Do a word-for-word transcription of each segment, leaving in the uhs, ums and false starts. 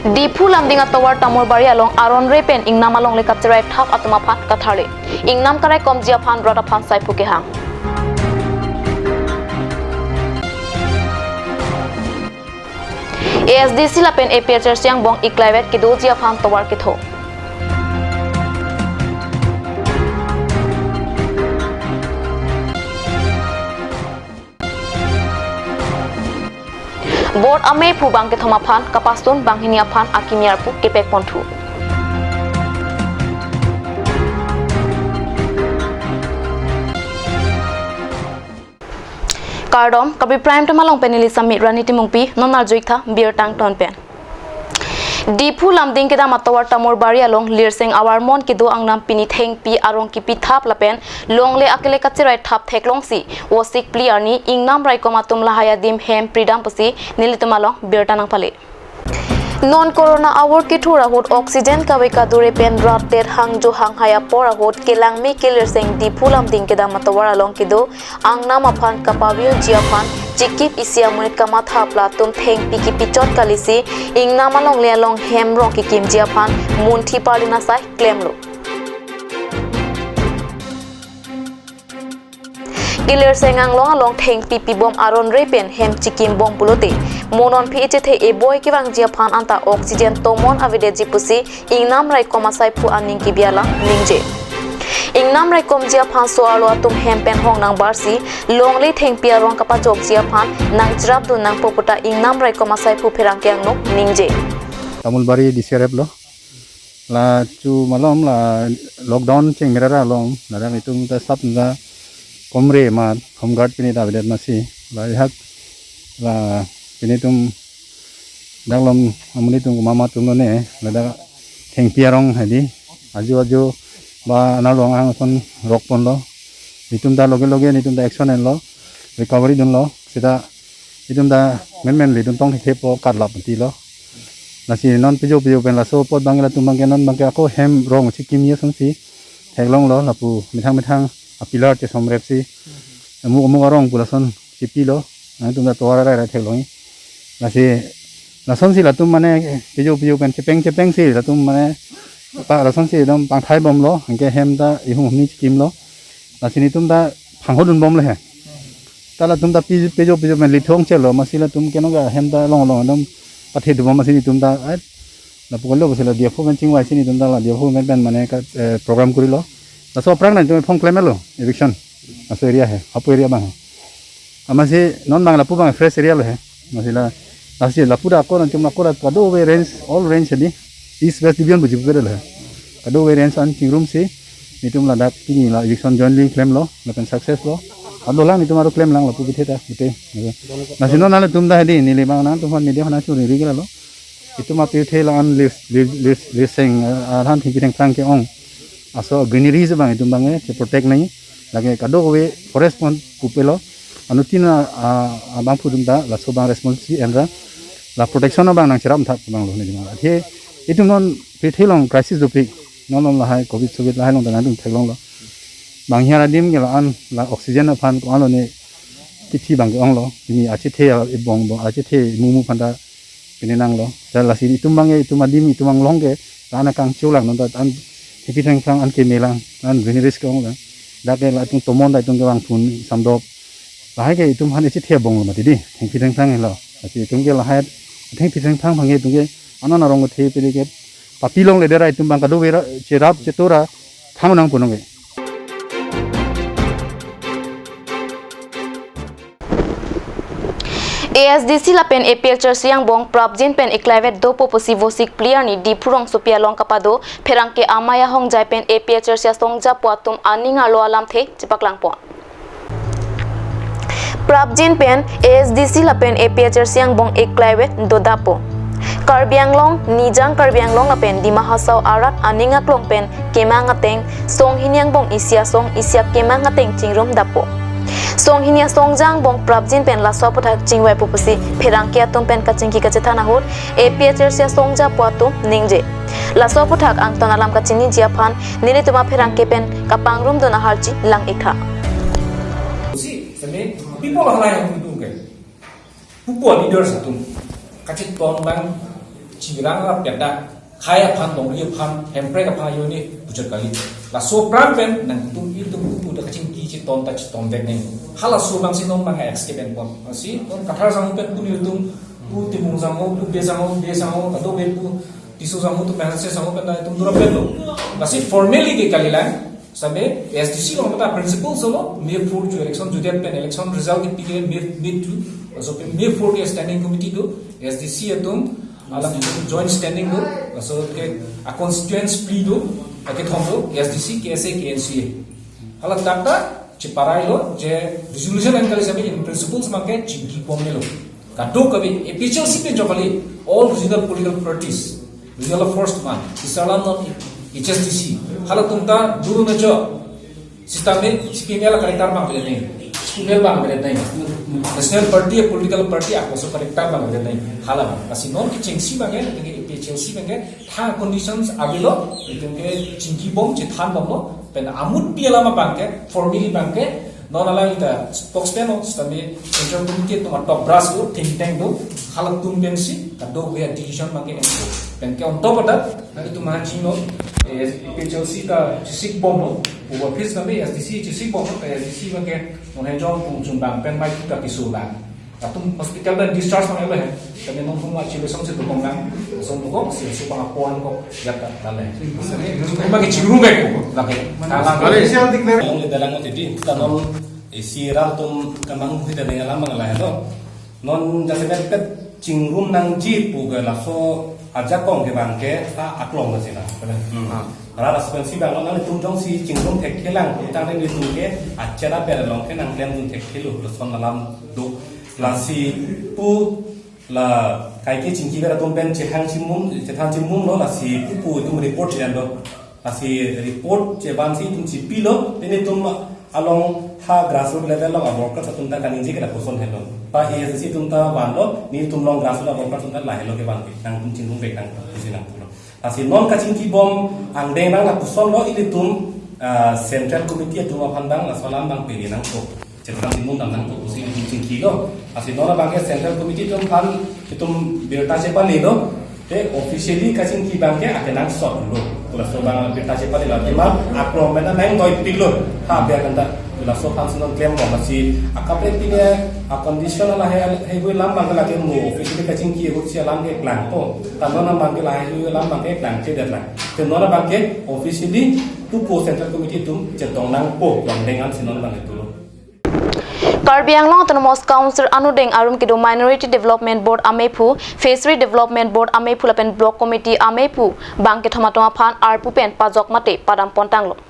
Diphu Lumding atovar Tamulbari along aron re pen ingnam alongle kacherai thap atum aphan katharle. Ingnam karaikomji aphan rat aphan saiphu kehang. A S D C lapen A P H L C angbong iklaivet kedoji aphan tovar ketho. Board amei phu bang kethom aphan kapastun banghini aphan akimi arpu kepek ponthu. Kardom, Karbi Prime Time along pen neli Sami Rani Timungpi, non arjuik tha birta angton pen. Diphu Lumding kedam atovar Tamulbari along Lirseng Avarmon kedo angnam pini thengpi arong kipi thap lapen longle akele kacherai thap theklongsi Vosik phli arni ingnam raikom atum lahai adim hem pridam pusi nelitum along birta nangpale. Non corona avur kethur ahut oxygen kave kadure pen rat det hangjo hanghai apor ahut kelangme ke Lirseng Diphu Lumding kedam atovar along kedo angnam aphan kapavirji aphan chikip isi amonit kamatha pla atum thengpi kipichot kalisi ingnam alongle along hem rong kikimji aphan munthi parlin asai klemlo. Ke Lirseng anglong along thengpi pibom aron re pen hem chikim bom pulote mo non aphi echethe eboi kevangji aphan anta oxygen tomon avedetji pusi ingnam raikom asaiphu aning kebi alam ningje. Ingnam raikomji aphan so-arlo atum hem pen hong nangbarsi longle thengpi arong kapachokji aphan nangcherapdun nangpo puta ingnam raikom asaiphu pherangke angno ningje. Tamulbari D C R F lo. La chu malom la lockdown cheng mera along, ladak itum ta sap na komre ma home guard pini ta avedet masi. La ihak la pini itum dak lom amonit atum komat ma atum lone, ladak thengpi arong hadi ajo ajo ba ana long ang son rok ponlo. Itum ta loge loge itum ta action enlo, recovery dunlo. Seta itum ta menmen le itum tong thekthepo karlap tilo. Lasi non pijo pijo pen laso apot bang latum bangke non bangke ako hem rong chikimji asonsi theklonglo lapu methang methang a pillar chesomrepsi amuk amuk arong pu lason chipilo. Nangtum ta tovar arai arai theklongji. Lasi lasonsi latum mane pijo pijo pen chepeng chepengsi latum mane pa lasonsi dam pangthai bomlo, anke hem ta ihum hum ni chikimlo. Lasi netum ta phangho dunbomlo he. Ta latum ta pi-, pijo pijo pen lithong chelo, masi latum keno ka hem ta long long dam pathe dubom masi netum ta ai. Lapu kalo pusi la D F O pen chingvaisi netum ta la D F O pen pen mane ka, eh, program kurilo. Laso aphrang nangtum phong klemlo eviction. Laso area he, hapu area bang he. Amatsi non bang lapu bang fresh area lo he. Masi la, lasi lapu ta ako nangtum ako la kadokave range, all range hadi East West Division buji pupere lo he. Kadokave range an chingrumsi netum ladak pini la eviction jointly klemlo, lapen success lo. Ado lang netum aro klemlang lapu bithe ta bute. Lasi non nangtum ta hadi neli bang nangtum aphan media aphan churi ri kela lo. Itum apirthe la-an Lir, Lir, Lir, Lirseng, eh, ahan thengpi thengphrang ke-ong. Aso greenery si bang itum bang eh, che protect nai. Lake kadokave forest pon pupelo. Anuttin a, a, abangphu atum ta laso bang responsibility enra. La protection abang nangcherap thap bang lo ne jima. Athe itum non pirthe along crisis dopik. Non non lahai covid covid lahai along ta nangtum theklonglo. Bang hiar adim ke la-an la oxygen aphan ko-an lone kithi bang ke-onglo. Pini achethe a, ebong bong achethe mumu aphan ta pini nanglo. Lasi itum bang ke itum adim itum anglong ke la-an akangcho lang non ta an thengpi thengphrang an kemelang an greenery ke-onglang. Dak ke latum tomon ta itum kevang phun samdop. Lahai ke itum aphan echethe bonglo mati di. Thengpi thengphrang helo. Lasi itum ke lahai thengpi thengphrang bang ke itum ke anan arong the pede ke papi longle dera itum bang kadokave ra cherap chetora thang nangpo nonke. A S D C lapen A P H L C angbong prapjin pen iklaivet dopo pusi Vosik phli arni Diphu rongsopi along kapado pherangke amei ahongjai pen A P H L C asongjapo atum aning arlo alamthe chepaklangpon. Prapjin pen A S D C lapen A P H L C angbong iklaivet dodapo. Karbi Anglong, Nijang Karbi Anglong lapen Dima Hasao arat aning aklong pen kemang ateng, songhini angbong isi asong isi akemang ateng chingrumdapo. Songhini asongja angbong prapjin pen laso aphuthak chingvaipo pusi pherangke atum pen kachingki kachethan ahut A P H L C asongjapo atum ningje. Laso aphuthak angton alam kachiniji aphan nelitum apherangke pen kapangrumdun aharchi lang-ik tha. See, I mean, people are lying to do, okay? Pupo leaders atum kachetong lang, Chirang la peda, khai aphan, longri aphan, hemprek aphan ajoine puchot kali. Laso aphrang pen nangtum ilitum pu pu ta kachingki chiton ta chiton det nang. Halaso abangsi non abang escape enpon. Lasi non Kathar sangho pen pu nelitum, pu Timung sangho, pu Bey sangho, Bey sangho, kadokave pu Tisso sangho atum pen, Hanse sangho pen nelitum dura pen lo. Lasi formally ke kalilang. Same A S D C along ta principle solo, May four chu election jutdet pen election result kipi ke May, May two, laso pen May four ke standing committee do, A S D C atum, alang joint standing do, laso ke a constituent plea do, akethom do, A S D C, K S A, K N C A. Hala dak ta cheparai lo, je resolution an kali same in principle same ke chingki pon lo. Kadokave A P H L C pen chokali, all regional political parties, regional force man, isarlam non H S D C. Halatum ta duru na cho. Sitame C P M L character abang pele nang. C P M L abang pele nang. National party, political party, ako so character abang pele nang. Hala abang. Lasi non kechengsi abang ke, A P H L C abang ke, tha conditions avelo, itum ke chingki bom, chethan bomlo, pen amut pi alam abang ke, formally abang ke, non alang ita spokesman o, sitame Central Committee atum a top brass do, think tank do, halatum pensi, kadokave decision abang ke enko. Pen ke on top of that, nelitum ha chingno, eh, A P H L C ta chesik bomlo, over office sitame A S D C chesik bomlo, A S D C abang ke, non hejong pung chun abang, pen mai ta piso abang. Latum hospital pen discharge abang elo he. Kami nung huma chile song si tukong lang. Song tukong si si pang apon ko yata dale. Sini cuma ke chingrum bek ko lagi. Kalang. Kali. Yang le dalang ti di, kita non isi ral tum kamang kita dengan lama lah itu. Non jasa pet chingrum nangji pu ke laso ajakong ke abang ke ta aklong ke sila. Hmm. Rara sepensi abang non nelitum jongsi chingrum thekthe lang, utang nelitum ke achera per along ke nangklem dun thekthe lo, lason alam do. Lasi pu la kaike chingki ber atum pen chehang chimum, chethan chimum lo, lasi pu pu itum report chedan do. Lasi report chebansi itum chipilo, then itum along ha grassroots level along a workers atum ta kaningje ke lapuson helo. Pa A S D C atum ta vanlo, nelitum along grassroots a workers atum ta lahelo ke vanpi, nangtum chingrum bek nang, isi nang pulo. Lasi non kachingki bom angdeng nang lapuson lo, ilitum, ah, Central Committee atum aphan abang laso alam abang pele nangpo. Central Committee atum nangpo pusi ilitum chingkilo. Lasi non abang ke Central Committee atum aphan itum birta chepalelo. Te officially kachingki abang ke akenangsot lo. Laso abang birta chepalelo. Tema aklong pen nang doi pilo. Ha, biar kanta. Laso aphansi non klem bom, lasi akaprek pine a condition lahai, lahai hui alam abang ke lake mo, officially kachingki ahut si alam ke klangpo. Ta non abang ke lahai hui alam abang ke klangchedet lang. Te non abang ke officially pu pu Central Committee atum chetong nangpo, long dengan si non abang ke tulo. Karbi Anglong Autonomous Council anodeng arum kedo Minority Development Board amephu, Fishery Development Board amephu lapen Block Committee amephu abang kethom atum aphan arpu pen pajok mate padam pon tanglo.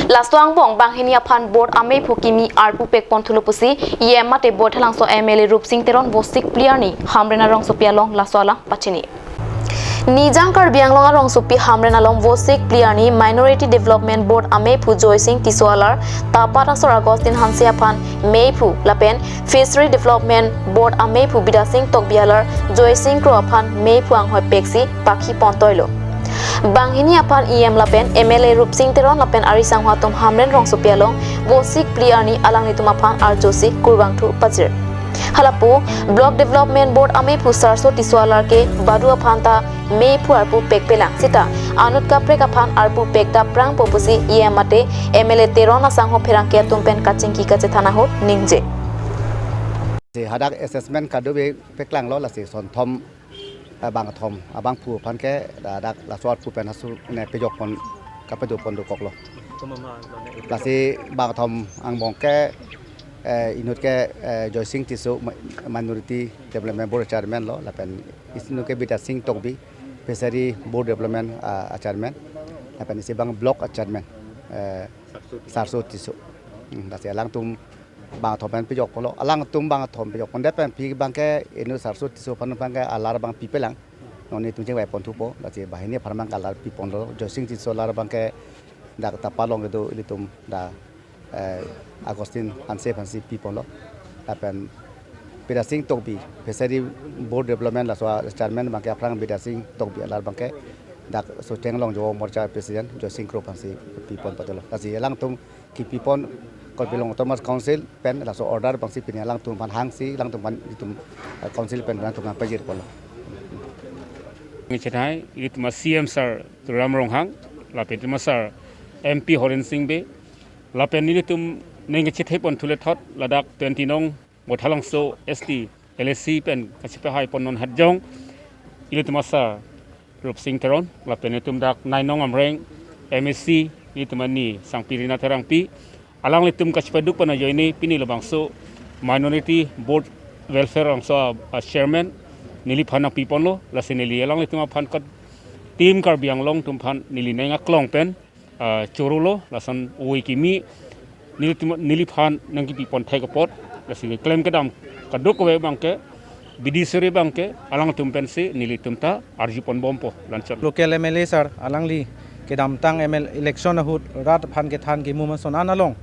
Laso angbong banghini aphan board amephu kimi arpu pek pon thulo pusi E M mate Baithalangso M L A Rupsing Teron Vosik Pliarni Hamren arongsopi along laso alam pachini. Nijang Karbi Anglong arongsopi Hamren along Vosik Pliarni Minority Development Board amephu Joysing Tisso alar, Tapat asor Augustine Hanse aphan mephu lapen Fishery Development Board amephu Bidasing Tokbi alar Joysing Kro aphan mephu anghoi peksi pakhi pon toilo. Banghini aphan E M lapen M L A Rupsing Teron lapen ari sangho atum Hamren rongsopi along Vosik Pliarni alanglitum aphan arjosi kurvangthu pajir. Halapu Block Development Board amephu Sarso Tisso alar ke badu aphan ta mephu arpu pekpelang sita anut kaprek aphan arpu pek daprangpo pusi E M mate M L A Teron asangho pherangke atum pen kachingki kachethan ahut ningje. Si hadak assessment kadokave peklanglo, lasi sonthom, eh, bangthom abangphu aphan ke da-, dak laso arpu pen hasu ne pejok pon, kapado pon dokoklo. Lasi bangthom angbong ke, eh, inut ke, eh, Joysing Tisso, ma-, Minority Development Board Chairman lo, lapen isi inut ke Bidasing Tokbi, Fishery Board Development, ah, Chairman, lapen isi abang Block Chairman, eh, Sarso Tisso. Hmm, lasi alangtum bangthom pen pejok ponlo, alangtum bangthom pejok pondet pen pi abang ke inut Sarso Tisso aphan abang ke alar abang pipelang. Non nelitum chingvai pon thupo, lasi banghini aphan abang ke alar pi ponlo, Joysing Tisso alar abang ke dak Tapat along kedo ilitum da, eh, Augustine Hanse aphansi pi ponlo. Lapen Bidasing Tokbi, Fishery Board Development laso a-chairman abang ke aphrang Bidasing Tokbi alar abang ke dak Socheng Longjo Morcha President Joysing Kro aphansi pi pon patelo. Lasi alangtum kipi pon Karbi Anglong Autonomous Council pen laso order abangsi pini alangtum aphan hangsi alangtum aphan itum, eh, council pen alangtum aphan pajir ponlo. Chethai, ilitum a C M sir Tuliram Ronghang, lapen ilitum a sir M P Horen Sing Bey, lapen ilitum neng chethai pon thule thot, ladak twenty nong Mothalangso S T L A C pen kachepahai pon non hajong, ilitum a sir Rupsing Teron, lapen ilitum dak nine nong Amreng M A C, ilitum ani Sangpi Rina Terangpi, alanglitum kachepaduk pon ajoine pini labangso Minority Board Welfare Rangso a, a chairman neliphan nangpi ponlo, lasi neli alanglitum aphan kat Team Karbi Anglong atum aphan neli neng aklong pen, ah, chorolo, lason ove kimi nelitum, neliphan nangkipi pon thek apot, lasi klem kedam kadokave abangke, bidi suri abangke, alangtum pensi nelitum ta arju pon bompo, la-anchot. Local M L A sir, alangli kedamtang M L election ahut rat aphan kethan kimu mason an along,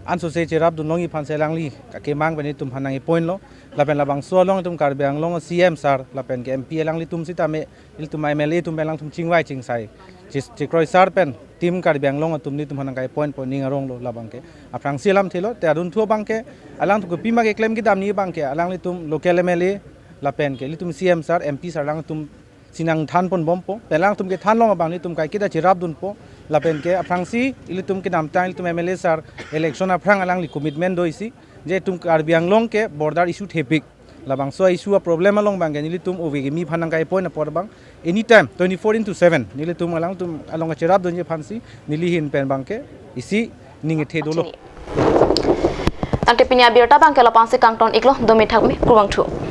ansose cherap dunlongji aphansi alangli kakemang pen ilitum aphan nang-appoint lo. Lapen labangso along itum Karbi Anglong C M sir, lapen ke M P alanglitum sitame, ilitum M L A atum pen alangtum chingvai chingsai, chis-, chikroi sar pen Team Karbi Anglong atum nelitum aphan nang-appoint pon ning arong lo labangke. Aphrangsi alamthe lo, te adunthu abangke, alangtum kopima keklem kedam nangji abangke, alanglitum local M L A, lapen ke ilitum C M sir, M P sir alangtum si nangthan pon bompo, pen alangtum kethan long abang nelitum kaiketa cherap dunpo, lapen ke aphrangsi ilitum kedamtang ilitum M L A sir election aphrang alangli commitment do isi, je itum Karbi Anglong ke border issue thepik. Labangso issue a problem along abangke nelitum ove kimi aphan nang-appoint apot abang, anytime twenty-four into seven nelitum alangtum along kacherap dunji aphansi neli ahin pen abangke isi ning kethe dolo. Tangte pini abirta abangke lapu-ansi kangton iklo, dome thakme, kurvangthu.